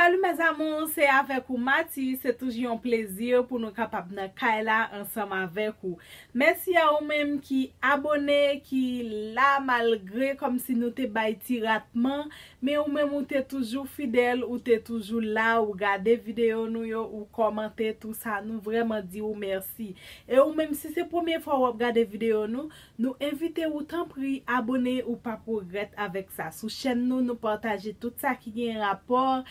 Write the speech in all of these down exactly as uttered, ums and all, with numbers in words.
Salut mes amours, se avèk ou Mati, se toujou yon plezi pou nou kapab nan kay la ansanm avèk ou. Mèsi a ou menm ki abone, ki la malgre kòmsi nou te bay ti ratman, men ou menm ou te toujou fidèl, ou te toujou la, ou gade videyo nou yo, ou kòmante tou sa, nou vrèman di ou mèsi. E ou menm si se premye fwa w ap gade videyo nou, nou envite ou tanpri abone, ou p ap regrèt avèk sa. Sou chèn nou, nou pataje tout sa ki gen rapò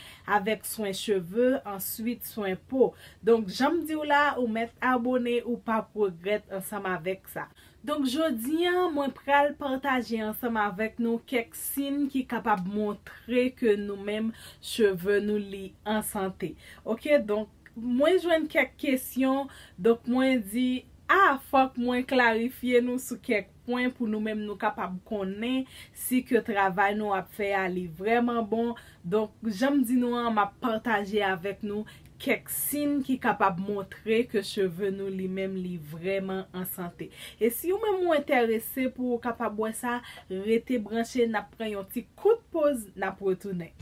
avèk swen cheve, answit swen po. Donk, jan m di w la, ou mèt abone, ou p ap regrèt ansanm avèk sa. Donk, jodi a, mwen pral pataje ansanm avèk nou kèk siy ki kapab montre ke nou menm cheve nou li an sante. Oke, donk, mwen jwenn kèk kesyon, donk mwen di, a, fòk mwen klarifye nou sou kèk pwen pou nou menm nou kapab konnen si ke travay nou ap fè a li vrèman bon. Donk, jan m di nou an, m ap pataje avèk nou kèk siy ki kapab montre ke cheve nou li menm li vrèman an sante. E si ou menm ou enterese pou ou kapab wè sa, rete branche, n ap pran yon ti kout poz, n ap retounen.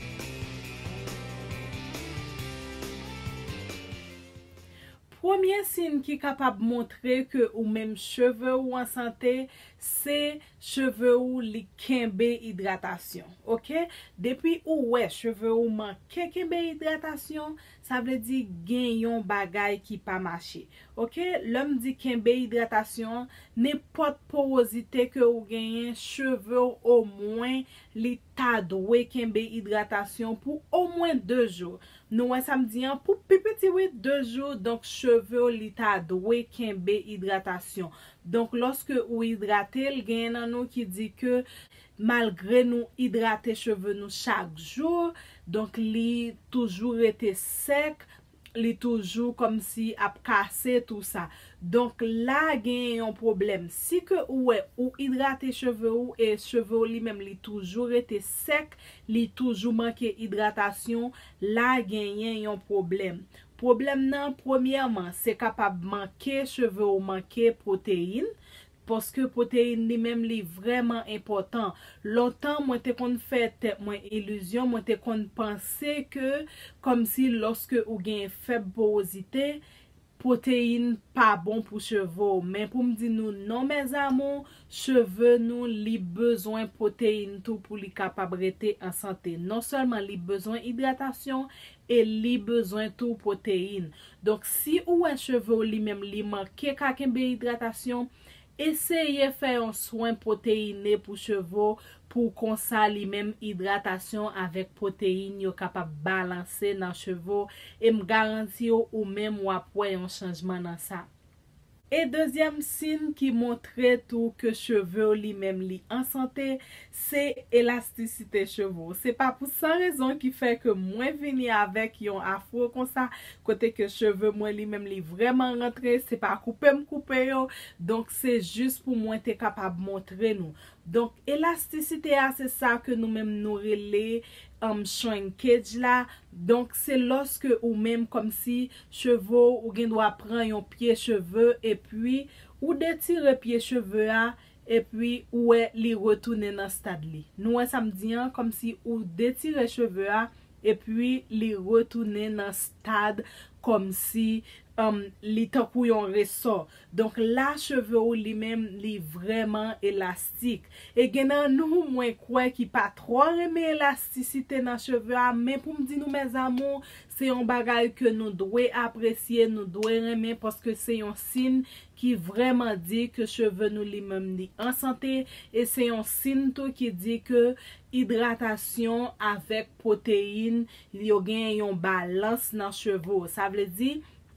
Premye siy ki kapab montre ke ou menm cheve ou an sante, se cheve ou li kenbe idratasyon. Oke? Depi ou wè cheve ou manke kenbe idratasyon, sa vle di gen yon bagay ki pa mache. Oke? Lè m di kenbe idratasyon, nenpòt powozite ke ou genyen, cheve w omwen li ta dwe kenbe idratasyon pou omwen de jou. Nou wè sa m di an, pou pi piti wi, de jou, donk cheve w li ta dwe kenbe idratasyon. Donk, lòske ou idrate l, genyen nan nou ki di ke malgre nou idrate cheve nou chak jou, donk li toujou rete sèk, li toujou kòmsi ap kase tou sa. Donk, la genyen yon pwoblèm. Si ke ou wè ou idrate cheve ou e cheve ou li menm li toujou rete sèk, li toujou manke idratasyon, la genyen yon pwoblèm. Pwoblèm nan, premyèman, se kapab manke cheve ou manke pwoteyin, paske pwoteyin li menm li vrèman enpòtan. Lontan, mwen te konn fè tèt mwen ilizyon, mwen te konn panse ke kòmsi lòske ou gen fèb powozite, pwoteyin pa bon pou cheve w. Men pou m di nou non, mes amours, cheve nou li bezwen pwoteyin tou pou li kapab rete an sante. Non sèlman li bezwen idratasyon, e li bezwen tou pwoteyin. Donk, si ou wè cheve w li menm li manke ka kenbe idratasyon, eseye fè yon swen pwoteyine pou cheve w, pou konsa li menm idratasyon avèk pwoteyin yo kapab balanse nan cheve w, e m garanti w, ou menm w ap wè yon chanjman nan sa. E dezyèm siy ki montre tou ke cheve w li menm li an sante, se elastisite cheve w. Se pa pou san rezon ki fè ke mwen vini avèk yon afro konsa, kote ke cheve mwen li menm li vrèman rantre, se pa koupe m koupe yo, donk se jis pou mwen te kapab montre nou. Donk, elastisite a, se sa ke nou menm nou rele, um, shrinkage la. Donk, se lòske ou menm kòmsi cheve w, ou gen dwa pran yon pye cheve, epi ou detire pye cheve a, epi ou wè li retounen nan stad li. Nou wè sa m di an, kòmsi ou detire cheve a, epi li retounen nan stad kòmsi, um, li tankou yon resò. Donk, la, cheve ou li menm, li vrèman elastik. E gen nan nou, mwen kwè, ki pa twò renmen elastisite nan cheve a, men pou m di nou, mes amours, se yon bagay ke nou dwe apresye, nou dwe renmen, paske se yon siy ki vrèman di ke cheve nou li menm li an sante, e se yon siy tou ki di ke idratasyon avèk pwoteyin, yo gen yon balans nan cheve w. Sa vle di,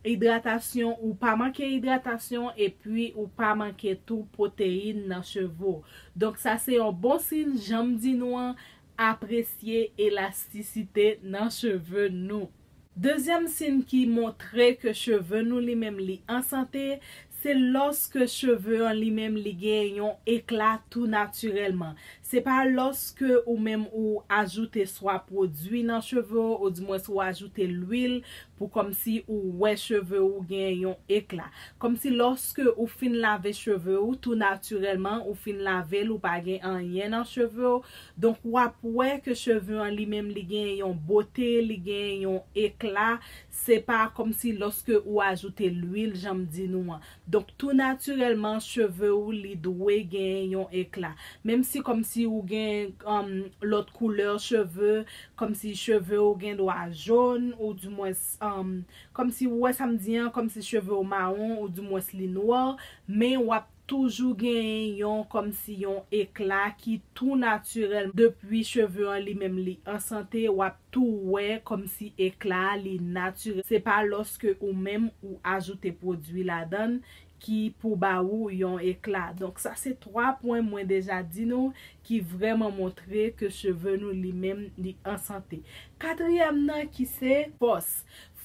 idratasyon, ou pa manke idratasyon, epi ou pa manke tou pwoteyin nan cheve w. Donk, sa se yon bon siy, jan m di nou an, apresye elastisite nan cheve nou. Dezyèm siy ki montre ke cheve nou li menm li an sante, se lòske cheve an li menm li gen yon ekla tou natirèlman. Se pa lòske ou menm ou ajoute swa pwodui nan cheve w, oudimwens ou ajoute lwil pou kòmsi ou wè cheve ou gen yon ekla. Kòmsi lòske ou fin lave cheve ou, tou natirèlman, ou fin lave l, ou pa gen anyen nan cheve w. Donk, w ap wè ke cheve an li menm, li gen yon bote, li gen yon ekla. Se pa kòmsi lòske ou ajoute lwil, jan m di nou an. Donk, tou natirèlman, cheve ou, li dwe gen yon ekla. Menm si kòmsi ou gen, um, lòt koulè cheve, kòmsi cheve ou gen dwa jòn, oudimwens, um, kòmsi ou wè sa m di an, kòmsi cheve ou mawon, oudimwens li nwa, men w ap toujou gen yon, kòmsi yon ekla ki tou natirèl. Depi cheve an li menm li an sante, w ap tou wè kòmsi ekla a li natirèl. Se pa lòske ou menm ou ajoute pwodui ladan l ki pou ba ou yon ekla. Donk, sa se twa pwen mwen deja di nou ki vrèman montre ke cheve nou li menm li an sante. Katriyèm nan ki se fòs.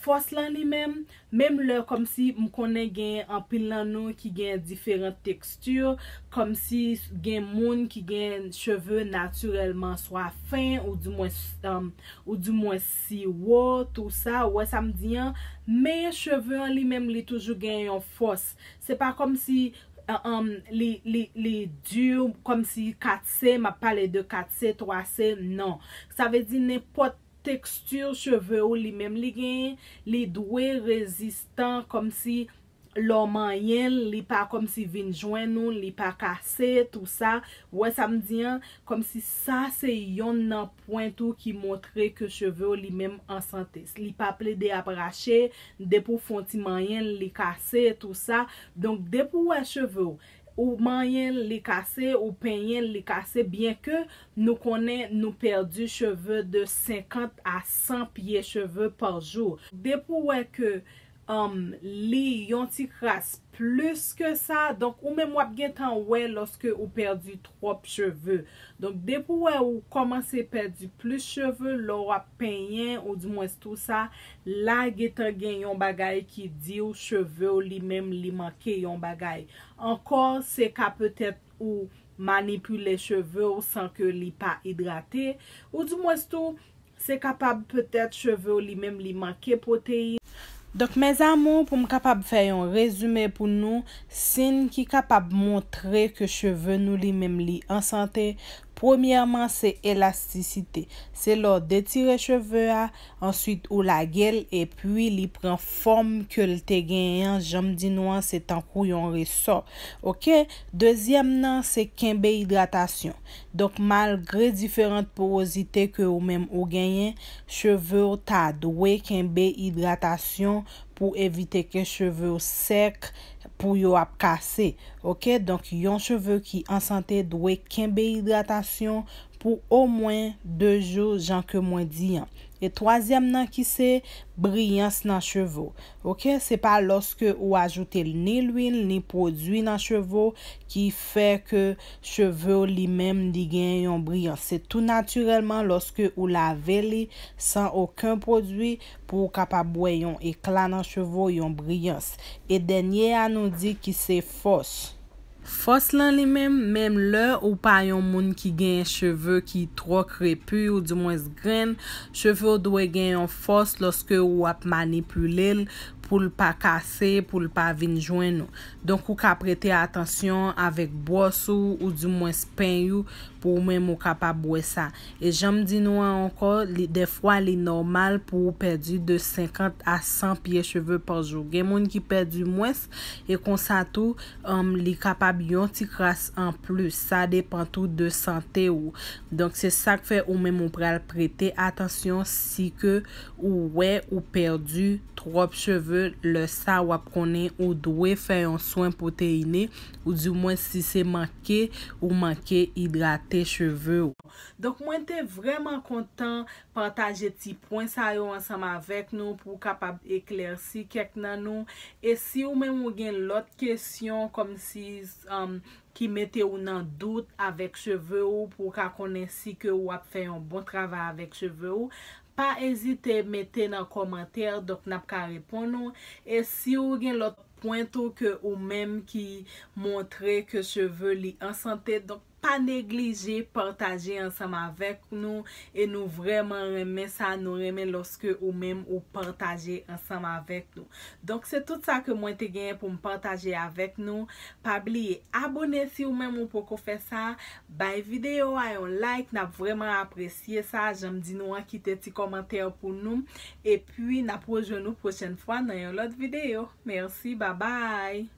Fòs lan li menm, menm lè kòmsi m konnen gen anpil nan nou ki gen diferan teksti, kòmsi gen moun ki gen cheve natirèlman swa fen, oudimwens, um, oudimwens siwo, tou sa, ou wè sa m di an, men cheve an li menm li toujou gen yon fòs. Se pa kòmsi, uh, um, li, li, li di, kòmsi kat se, m ap pale de kat se, twa se, non. Sa vle di nenpòt teksti cheve ou li menm li genyen, li dwe rezistan, kòmsi lè w manyen l, li pa kòmsi vin jwenn ou, li pa kase, tou sa. Ou wè sa m di an? Kòmsi sa se yonn nan pwen tou ki montre ke cheve ou li menm an sante. Li pa plede ap rache, depi w fè yon ti manyen l, li kase, tou sa. Donk, depi w wè cheve ou, ou manyen l, li kase, ou penyen l, li kase, byenke nou konnen nou pèdi cheve de senkant a san pye cheve pa jou. Depi w wè ke, um, li yon ti kras plis ke sa, donk ou menm w ap gentan wè lòske ou pèdi twòp cheve. Donk, depi w wè ou kòmanse pèdi plis cheve, lè w ap penyen, oudimwens tou sa, la gentan gen yon bagay ki di w cheve w li menm li manke yon bagay. Ankò, se ka petèt ou manipile cheve w san ke li pa idrate, oudimwens tou, se kapab petèt cheve w li menm li manke pwoteyin. Donk, mes amours, pou m kapab fè yon rezime pou nou, siy ki kapab montre ke cheve nou li menm li an sante, premyèman, se elastisite. Se lè w detire cheve a, answit ou lage l, epi li pran fòm ke l te genyen an, jan m di nou an, se tankou yon resò. Oke? Dezyèm nan, se kenbe idratasyon. Donk, malgre diferan pòrozite ke ou menm ou genyen, cheve w ta dwe kenbe idratasyon pou evite ke cheve w sèk, pou yo ap kase. Oke? Donk, yon cheve ki an sante dwe kenbe idratasyon pou omwen de jou, jan ke mwen di an. E twazyèm nan ki se briyans nan cheve w. Oke? Se pa lòske ou ajoute ni lwil, ni pwodui nan cheve w ki fè ke cheve w li menm li gen yon briyans. Se tou natirèlman lòske ou lave li san okenn pwodui pou w kapab wè yon ekla nan cheve w, yon briyans. E dènye a nou di ki se fòs. Fòs lan li menm, menm lè ou pa yon moun ki gen cheve ki twò krepi, oudimwens grenn, cheve w dwe gen yon fòs lòske ou ap manipile l pou l pa kase, pou l pa vin jwenn ou. Donk, ou ka prete atansyon avèk bwòs ou, oudimwens peny ou, pou ou menm ou kapab wè sa. E jan m di nou an ankò, li, dèfwa li nòmal pou ou pèdi de senkant a san pye cheve pa jou. Gen moun ki pèdi mwens, e konsa tou, um, li kapab yon ti kras an plis. Sa depann tou de sante ou. Donk, se sa k fè ou menm ou pral prete atansyon si ke ou wè ou pèdi twòp cheve, lè sa w ap konnen ou dwe fè yon swen pwoteyine, oudimwens si se manke ou manke idrate cheve w. Donk, mwen te vrèman kontan pataje ti pwen sa yo ansanm avèk nou pou kapab eklèsi kèk nan nou. E si ou menm ou gen lòt kesyon kòmsi, um, ki mete ou nan dout avèk cheve ou, pou w ka konnen si ke w ap fè yon bon travay avèk cheve ou, pa ezite mete nan kòmantè, donk n ap ka reponn ou. E si ou gen lòt pwen tou ke ou menm ki montre ke cheve li an sante, donk pa neglije pataje ansanm avèk nou, e nou vrèman renmen sa, nou renmen lòske ou menm ou pataje ansanm avèk nou. Donk se tout sa ke mwen te genyen pou m pataje avèk nou. Pa bliye abòne si ou menm ou poko fè sa, bay videyo a yon like, n ap vrèman apresye sa. Jan m di nou an, kite ti kòmantè pou nou, epi n ap rejwenn nou pwochèn fwa nan yon lòt videyo. Mèsi, babay.